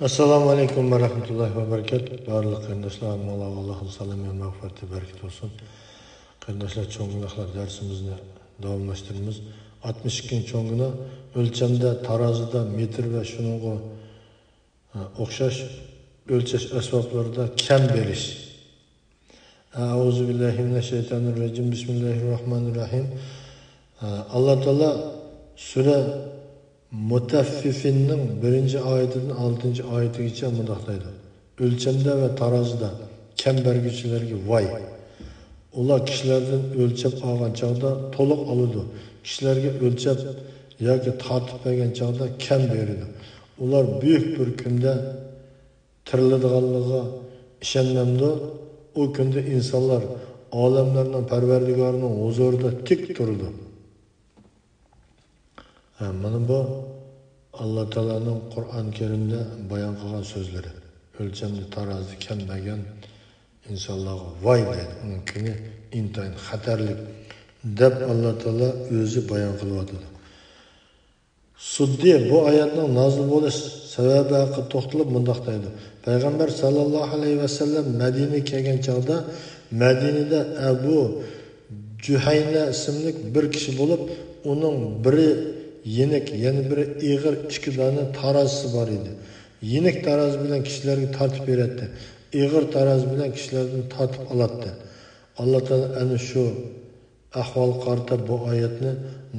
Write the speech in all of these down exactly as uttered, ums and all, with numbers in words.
ئەسسالامۇ ئەلەيكۇم ۋە رەھمەتۇللاھى ۋە بەرىكاتۇھ. بارلىق قېرىنداشلارغا موللا ئاللاھنىڭ سالامى ۋە مەغپىرىتى، بەرىكىتى بولسۇن. قېرىنداشلار، چوڭ گۇناھلار دەرسىمىزنى داۋاملاشتۇرىمىز. ئاتمىش ئىككىنچى چوڭ گۇناھ، ئۆلچەمدە، تارازىدا، مېتىر ۋە شۇنىڭغا، ھە، ئوخشاش ئۆلچەش ئەسۋابلىرىدا كەم بېرىش. ئەئۇزۇ بىللاھى مىنەششەيتانىررەجىم. بىسمىللاھىررەھمانىررەھىم. ئاللا تائالا سۈرە مۇتەففىفىننىڭ بىرىنچى ئايىتىدىن ئالتىنچى ئايىتىگىچە مۇنداق دەيدۇ: ئۆلچەمدە ۋە تارازىدا كەم بەرگۈچىلەرگە ۋاي! ئۇلار كىشىلەردىن ئۆلچەپ ئالغان چاغدا تولۇق ئالىدۇ، كىشىلەرگە ئۆلچەپ ياكى تارتىپ بەرگەن چاغدا كەم بېرىدۇ. ئۇلار بۈيۈك بىر كۈندە تىرىلىدىغانلىقىغا ئىشەنمەمدۇ؟ ئۇ كۈندە ئىنسانلار ئالەملەرنىڭ پەرۋەردىگارىنىڭ ھۇزۇرىدا تىك تۇرىدۇ. ھە، مانا بۇ ئاللا تائالانىڭ قۇرئان كەرىمدە بايان قىلغان سۆزلىرى. ئۆلچەمدە، تارازىدا كەم بەرگەن ئىنسانلارغا ۋاي دەيدۇ. ئۇنىڭ كۈنى ئىنتايىن خەتەرلىك، دەپ ئاللا تائالا ئۆزى بايان قىلىۋاتىدۇ. سۇددى بۇ ئايەتنىڭ نازىل بولۇش سەۋەبى ھەققىدە توختىلىپ مۇنداق دەيدۇ: پەيغەمبەر ساللاللاھۇ ئەلەيھى ۋەسەللەم مەدىنىگە كەلگەن چاغدا، مەدىنىدە ئەبۇ جۇھەينە ئىسىملىك بىر كىشى بولۇپ، ئۇنىڭ بىرى يېنىك، يەنە بىرى ئېغىر ئىككى دانە تارازىسى بار ئىدى. يېنىك تارازى بىلەن كىشىلەرگە تارتىپ بېرەتتى، ئېغىر تارازى بىلەن كىشىلەردىن تارتىپ ئالاتتى. ئاللا تائالا ئەنە شۇ ئەھۋالغا قارىتا بۇ ئايەتنى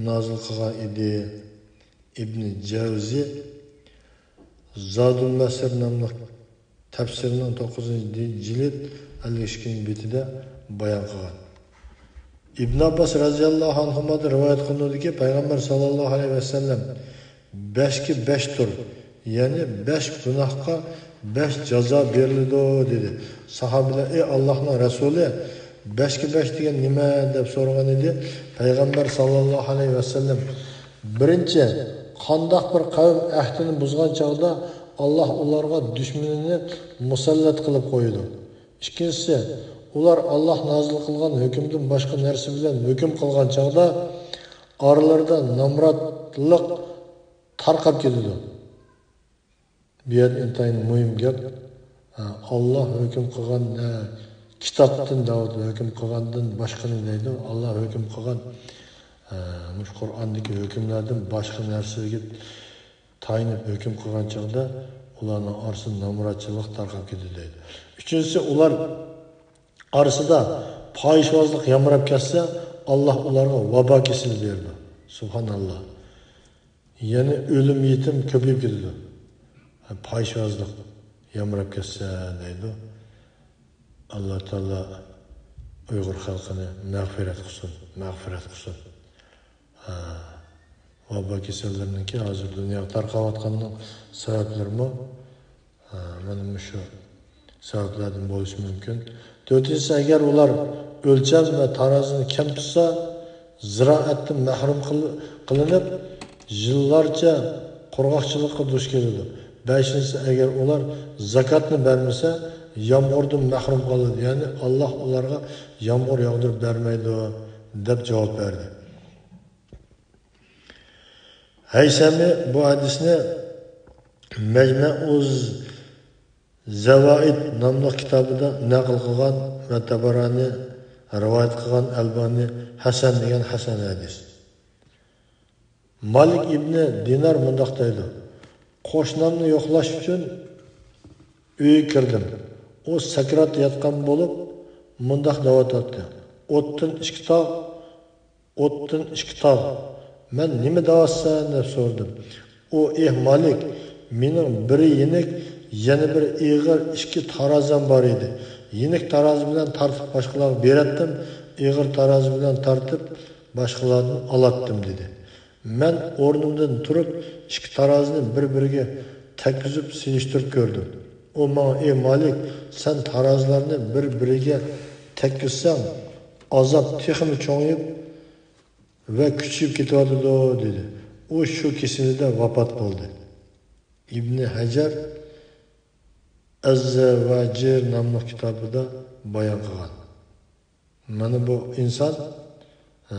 نازىل قىلغان ئىدى. ئىبنى جەۋزى زادۇل مەسىر ناملىق تەپسىرىنىڭ توققۇزىنچى جىلىد ئەللىك ئىككىنچى بېتىدە بايان قىلغان. ئىبن ئابباس رەزىياللاھۇ ئەنھۇمادىن رىۋايەت قىلىنىدۇكى، پەيغەمبەر ساللاللاھۇ ئەلەيھى ۋەسەللەم بەشكە بەش تۇر، يەنى بەش گۇناھقا بەش جازا بېرىلىدۇ، دېدى. ساھابىلەر: ئەي ئاللاھنىڭ رەسۇلى، بەشكە بەش دېگەن نېمە؟ دەپ سورىغان ئىدى. پەيغەمبەر ساللاللاھۇ ئەلەيھى ۋەسەللەم: بىرىنچى، قانداق بىر قەۋم ئەھدىنى بۇزغان چاغدا ئاللاھ ئۇلارغا دۈشمىنىنى مۇسەللەت قىلىپ قويىدۇ. ئىككىنچىسى، ئۇلار ئاللاھ نازىل قىلغان ھۆكۈمدىن باشقا نەرسە بىلەن ھۆكۈم قىلغان چاغدا ئارىلىرىدا نامراتلىق تارقاپ كېتىدۇ. بۇ يەردە ئىنتايىن مۇھىم گەپ. ھە، ئاللاھ ھۆكۈم قىلغان، ھە، كىتابتىن دەۋاتىدۇ، ھۆكۈم قىلغاندىن باشقىنى دەيدۇ. ئاللاھ ھۆكۈم قىلغان، ھە، مۇشۇ قۇرئاندىكى ھۆكۈملەردىن باشقا نەرسىگە تايىنىپ ھۆكۈم قىلغان چاغدا ئۇلارنىڭ ئارىسىدا نامراتچىلىق تارقاپ كېتىدۇ دەيدۇ. ئۈچىنچىسى، ئۇلار ئارىسىدا پاھىشۋازلىق يامراپ كەتسە، ئاللاھ ئۇلارغا ۋابا كېسىلى بېرىدۇ. سۇبھاناللاھ. يەنى ئۆلۈم يېتىم كۆپىيىپ كېتىدۇ. پاھىشۋازلىق يامراپ كەتسە دەيدۇ. ئاللا تائالا ئۇيغۇر خەلقىنى مەغپىرەت قىلسۇن، مەغپىرەت قىلسۇن. ھە، ۋابا كېسەللىرىنىڭكى ھازىر دۇنياغا تارقاۋاتقاننىڭ سەۋەبلىرىمۇ، ھە، مانا مۇشۇ سەۋەبلەردىن بولۇشى مۇمكىن. تۆتىنچىسى، ئەگەر ئۇلار ئۆلچەم ۋە تارازىنى كەم تۇتسا، زىرائەتتىن مەھرۇم قىل-، قىلىنىپ، يىللارچە قۇرغاقچىلىققا دۇچ كېلىدۇ. بەشىنچىسى، ئەگەر ئۇلار زاكاتنى بەرمىسە، يامغۇردىن مەھرۇم قالىدۇ، يەنى ئاللاھ ئۇلارغا يامغۇر ياغدۇرۇپ بەرمەيدۇ، دەپ جاۋاب بەردى. ھەيسەمى بۇ ھەدىسنى مەجمەئۇز زەۋائىد ناملىق كىتابىدا نەقىل قىلغان ۋە تەبەرانى رىۋايەت قىلغان، ئەلبانى ھەسەن دېگەن ھەسەن ھەدىس. مالىك ئىبنى دىنار مۇنداق دەيدۇ: قوشنامنى يوقلاش ئۈچۈن ئۆيگە كىردىم. ئۇ سەكرات ياتقان بولۇپ، مۇنداق دەۋاتاتتى: ئوتتىن ئىككى تاغ، ئوتتىن ئىككى تاغ، مەن نېمە دەۋاتىسەن؟ دەپ سورىدىم. ئۇ: ئېھ مالىك، مېنىڭ بىرى يېنىك، يەنە بىرى ئېغىر ئىككى تارازام بار ئىدى. يېنىك تارازا بىلەن تارتىپ باشقىلارغا بېرەتتىم، ئېغىر تارازا بىلەن تارتىپ باشقىلاردىن ئالاتتىم، دېدى. مەن ئورنۇمدىن تۇرۇپ، ئىككى تارازىنى بىر-بىرىگە تەگكۈزۈپ سېلىشتۇرۇپ كۆردۈم. ئۇ ماڭا: ئەي مالىك، سەن تارازىلارنى بىر-بىرىگە تەگكۈزسەڭ، ئازاب تېخىمۇ چوڭىيىپ ۋە كۈچىيىپ كېتىۋاتىدۇ، دېدى. ئۇ شۇ كېسىلىدە ۋاپات بولدى. ئىبنى ھەجەر ئەززەۋاجىر ناملىق كىتابىدا بايان قىلغان. مانا بۇ ئىنسان، ئە،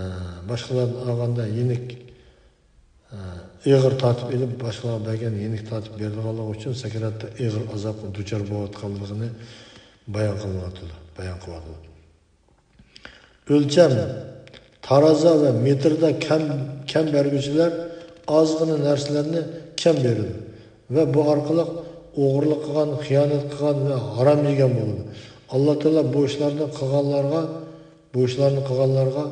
باشقىلاردىن ئالغاندا يېنىك، ئە، ئېغىر تارتىپ ئېلىپ، باشقىلارغا بەرگەن يېنىك تارتىپ بېرىدىغانلىقى ئۈچۈن سەكراتتا ئېغىر ئازابقا دۇچار بولۇۋاتقانلىقىنى بايان قىلىۋاتىدۇ، بايان قىلىۋاتىدۇ. ئۆلچەم، تارازا ۋە مېتىردا كەم، كەم بەرگۈچىلەر ئازغىنە نەرسىلەرنى كەم بېرىدۇ ۋە بۇ ئارقىلىق ئوغرىلىق قىلغان، خىيانەت قىلغان ۋە ھارام يېگەن بولىدۇ. ئاللا تائالا بۇ ئىشلارنى قىلغانلارغا، بۇ ئىشلارنى قىلغانلارغا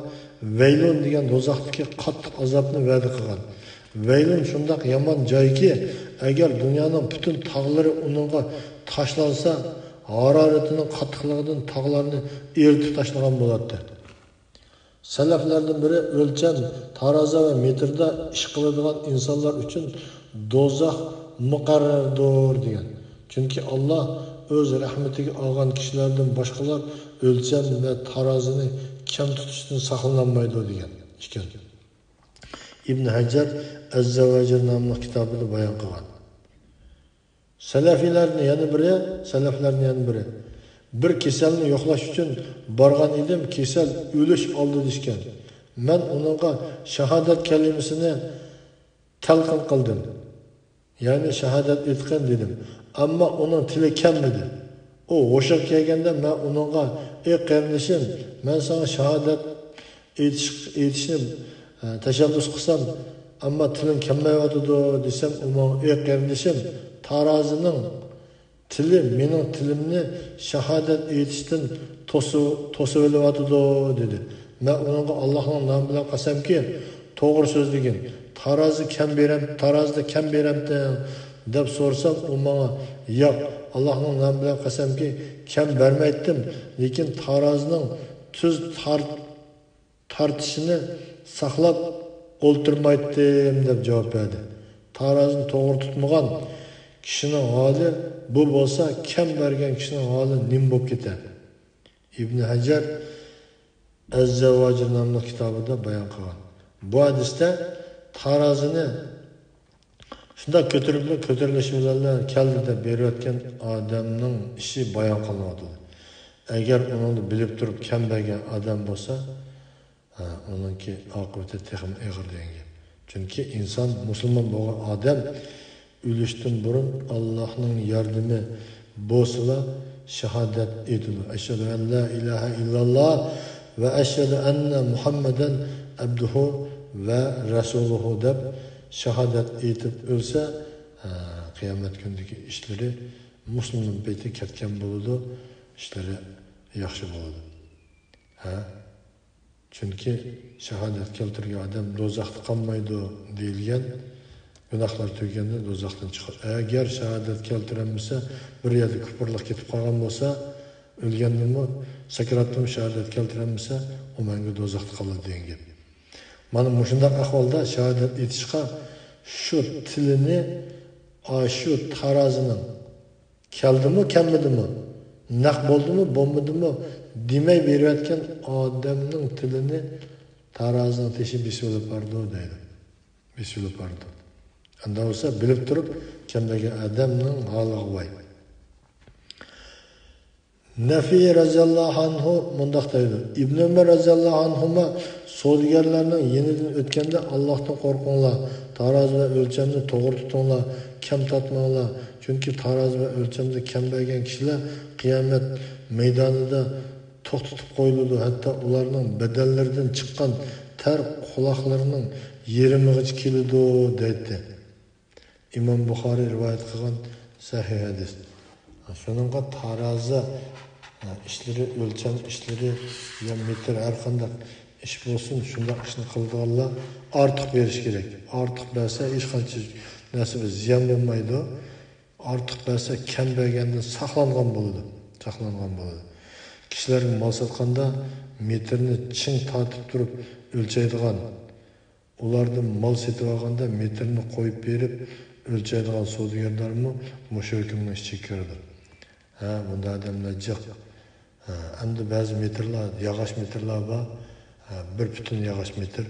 ۋەيلۇن دېگەن دوزاختىكى قاتتىق ئازابنى ۋەدە قىلغان. ۋەيلۇن شۇنداق يامان جايكى، ئەگەر دۇنيانىڭ پۈتۈن تاغلىرى ئۇنىڭغا تاشلانسا، ھارارىتىنىڭ قاتتىقلىقىدىن تاغلارنى ئېرىتىپ تاشلىغان بولاتتى. سەلەفلەردىن بىرى ئۆلچەم، تارازا ۋە مېتىردا ئىش قىلىدىغان ئىنسانلار ئۈچۈن دوزاخ مۇقەررەردۇر دېگەن. چۈنكى ئاللا ئۆز رەھمىتىگە ئالغان كىشىلەردىن باشقىلار ئۆلچەم ۋە تارازىنى كەم تۇتۇشتىن ساقلىنالمايدۇ دېگەن ئىكەن. ئىبن ھەجەر ئەززەۋەجەل ناملىق كىتابىدا بايان قىلغان. سەلەفىيلەرنى يەنە بىرى، سەلەفلەرنى يەنە بىرى، بىر كېسەلنى يوقلاش ئۈچۈن بارغان ئىدىم، كېسەل ئۆلۈش ئالدىدا ئىكەن. مەن ئۇنىڭغا شاھادەت كەلىمىسىنى تەلقىن قىلدىم. يەنى شاھادەت ئېيتقىن دېدىم. ئەمما ئۇنىڭ تىلى كەلمىدى. ئۇ ھوشىغا كەلگەندە مەن ئۇنىڭغا، ئەي قېرىندىشىم، مەن ساڭا شاھادەت ئېيتىش، ئېيتىشنى، ئە، تەشەببۇس قىلسام، ئەمما تىلىڭ كەلمەيۋاتىدۇ دېسەم، ئۇ ماڭا، ئەي قېرىندىشىم، تارازىنىڭ تىلى مېنىڭ تىلىمنى شاھادەت ئېيتىشتىن توسۇ-، توسۇۋېلىۋاتىدۇ دېدى. مەن ئۇنىڭغا ئاللاھنىڭ نامى بىلەن قەسەمكى، توغرا سۆزلىگىن. تارازى كەم بېرەم-، تارازىدا كەم بېرەمتىڭ دەپ سورىسام، ئۇ ماڭا، ياق، ئاللاھنىڭ نامى بىلەن قەسەمكى، كەم بەرمەيتتىم، لېكىن تارازىنىڭ تۈز تار-، تارتىشىنى ساقلاپ ئولتۇرمايتتىم دەپ جاۋاب بەردى. تارازىنى توغرا تۇتمىغان كىشىنىڭ ھالى بۇ بولسا، كەم بەرگەن كىشىنىڭ ھالى نېمە بولۇپ كېتەر؟ ئىبن ھەجەر ئەززەۋاجىر ناملىق كىتابىدا بايان قىلغان. بۇ ھەدىستە تارازىنى شۇنداق كۆتۈرۈپلا، كۆتۈرۈلۈشى بىلەنلا كەلدى دەپ بېرىۋەتكەن ئادەمنىڭ ئىشى بايان قىلىنىۋاتىدۇ. ئەگەر ئۇنىڭدا بىلىپ تۇرۇپ كەم بەرگەن ئادەم بولسا، ھە، ئۇنىڭكى ئاقىۋىتى تېخىمۇ ئېغىر دېگەن گەپ. چۈنكى ئىنسان، مۇسۇلمان بولغان ئادەم ئۆلۈشتىن بۇرۇن ئاللاھنىڭ ياردىمى بولسىلا شاھادەت ئېيتىدۇ. ئەشھەدۇ ئەن لا ئىلاھە ئىللاللا ۋە ئەشھەدۇ ئەننە مۇھەممەدەن ئەبدۇھۇ ۋە رەسۇلۇھۇ دەپ شاھادەت ئېيتىپ ئۆلسە، ھە، قىيامەت كۈنىدىكى ئىشلىرى، مۇسۇلمان پېتى كەتكەن بولىدۇ، ئىشلىرى ياخشى بولىدۇ. ھە؟ چۈنكى شاھادەت كەلتۈرگەن ئادەم دوزاختا قالمايدۇ دېيىلگەن، گۇناھلار تۈگىگەندە دوزاختىن چىقىدۇ. ئەگەر شاھادەت كەلتۈرەلمىسە، بىر يەردە كۇپۇرلۇق كېتىپ قالغان بولسا، ئۆلگەندىمۇ، سەكراتتىمۇ شاھادەت كەلتۈرەلمىسە، ئۇ مەڭگۈ دوزاختا قالىدۇ دېگەن گەپ. مانا مۇشۇنداق ئەھۋالدا شاھادەت ئېيتىشقا شۇ تىلىنى، ئاشۇ تارازىنىڭ كەلدىمۇ، كەلمىدىمۇ، نەق بولدىمۇ، بولمىدىمۇ دېمەي بېرىۋەتكەن ئادەمنىڭ تىلىنى تارازىنىڭ تېشى بېسىۋېلىپ بارىدۇ دەيدۇ. بېسىۋېلىپ بارىدۇ. ئەندى بولسا بىلىپ تۇرۇپ كەم بەرگەن ئادەمنىڭ ھالىغا ۋاي. نەفى رەزىياللاھۇ ئەنھۇ مۇنداق دەيدۇ، ئىبن ئۆمەر رەزىياللاھۇ ئەنھۇما سودىگەرلەرنىڭ يېنىدىن ئۆتكەندە، ئاللاھتىن قورقۇڭلار، تارازى ۋە ئۆلچەمنى توغرا تۇتۇڭلار، كەم تارتماڭلار، چۈنكى تارازى ۋە ئۆلچەمدە كەم بەرگەن كىشىلەر قىيامەت مەيدانىدا توختىتىپ قويۇلىدۇ، ھەتتا ئۇلارنىڭ بەدەنلىرىدىن چىققان تەر قۇلاقلىرىنىڭ يېرىمىغىچە كېلىدۇ دەيتتى. ئىمام بۇخارىي رىۋايەت قىلغان سەھىھ ھەدىس. شۇنىڭغا تارازا ئىشلىرى، ئۆلچەم ئىشلىرى يا مېتىر، ھەر قانداق ئىش بولسۇن، شۇنداق ئىشنى قىلىدىغانلار ئارتۇق بېرىش كېرەك. ئارتۇق بەرسە، ھېچقانچە نەرسىگە زىيان بولمايدۇ. ئارتۇق بەرسە، كەم بەرگەندىن ساقلانغان بولىدۇ، ساقلانغان بولىدۇ. كىشىلەرگە مال ساتقاندا مېتىرنى چىڭ تارتىپ تۇرۇپ ئۆلچەيدىغان، ئۇلاردىن مال سېتىۋالغاندا مېتىرنى قويۇپ بېرىپ ئۆلچەيدىغان سودىگەرلەرمۇ مۇشۇ ھۆكۈمنىڭ ئىچىگە كىرىدۇ. ھە، بۇنداق ئادەملەر جىق. ھە، ئەمدى بەزى مېتىرلار، ياغاچ مېتىرلار بار. ھە، بىر پۈتۈن ياغاچ مېتىر.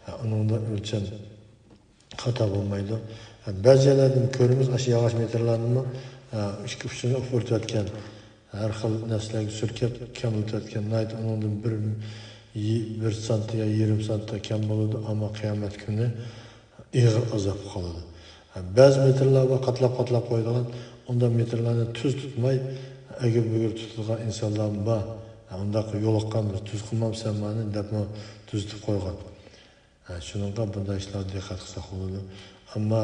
ھە، ئۇنىڭدا ئۆلچەم خاتا بولمايدۇ. ھە، بەزى يەرلەردىن كۆرىمىز، ئاشۇ ياغاچ مېتىرلارنىمۇ، ھە، ئىككى ئۇچىنى ئۇپۇرتۇۋەتكەن. ھەر خىل نەرسىلەرگە سۈركەپ كەملىتىۋەتكەن ناھايىتى، ئۇنىڭدىن بىر، بىر سانتى يا يېرىم سانتى كەم بولىدۇ، ئەمما قىيامەت كۈنى ئېغىر ئازابقا قالىدۇ. بەزى مېتىرلار بار، قاتلاپ-قاتلاپ قويىدىغان، ئۇنداق مېتىرلارنى تۈز تۇتماي، ئەگرى-بۈگرى تۇتىدىغان ئىنسانلارمۇ بار. ئۇنداق يولۇققانمىز، تۈز قىلمامسەن مانى دەپمۇ تۈزىتىپ قويغان. ھە، شۇنىڭغا بۇنداق ئىشلارغا دىققەت قىلساق بولىدۇ. ئەمما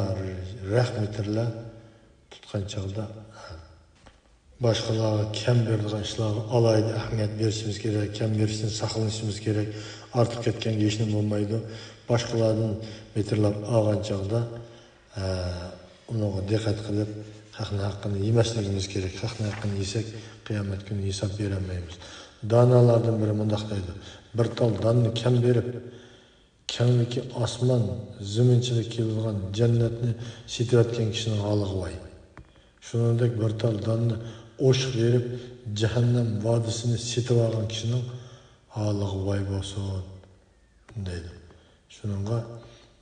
رەق مېتىرلار تۇتقان چاغدا، ھە، باشقىلارغا كەم بېرىدىغان ئىشلارغا ئالاھىدە ئەھمىيەت بېرىشىمىز كېرەك، كەم بېرىشتىن ساقلىنىشىمىز كېرەك. ئارتۇق كەتكەنگە ھېچنېمە بولمايدۇ. باشقىلاردىن مېتىرلاپ ئالغان چاغدا، ئە، ئۇنىڭغا دىققەت قىلىپ، خەقنىڭ ھەققىنى يېمەسلىكىمىز كېرەك. خەقنىڭ ھەققىنى يېسەك، قىيامەت كۈنى ھېساب بېرەلمەيمىز. دانالاردىن بىرى مۇنداق دەيدۇ: بىر تال داننى كەم بېرىپ، كەڭلىكى ئاسمان زېمىنچىلىك كېلىدىغان جەننەتنى سېتىۋەتكەن كىشىنىڭ ھالىغا ۋاي. شۇنىڭدەك بىر تال داننى ئوشۇق بېرىپ، جەھەننەم ۋادىسىنى سېتىۋالغان كىشىنىڭ ھالىغا ۋاي بولسۇن، دەيدۇ. شۇنىڭغا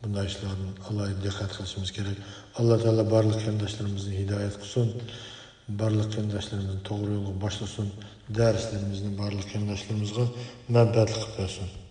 بۇنداق ئىشلاردىن ئالاھىدە دىققەت قىلىشىمىز كېرەك. ئاللا تائالا بارلىق قېرىنداشلىرىمىزنى ھىدايەت قىلسۇن. بارلىق قېرىنداشلىرىمىزنى توغرا يولغا باشلىسۇن. دەرسلىرىمىزنى بارلىق قېرىنداشلىرىمىزغا مەنپەئەتلىك قىلىپ بەرسۇن.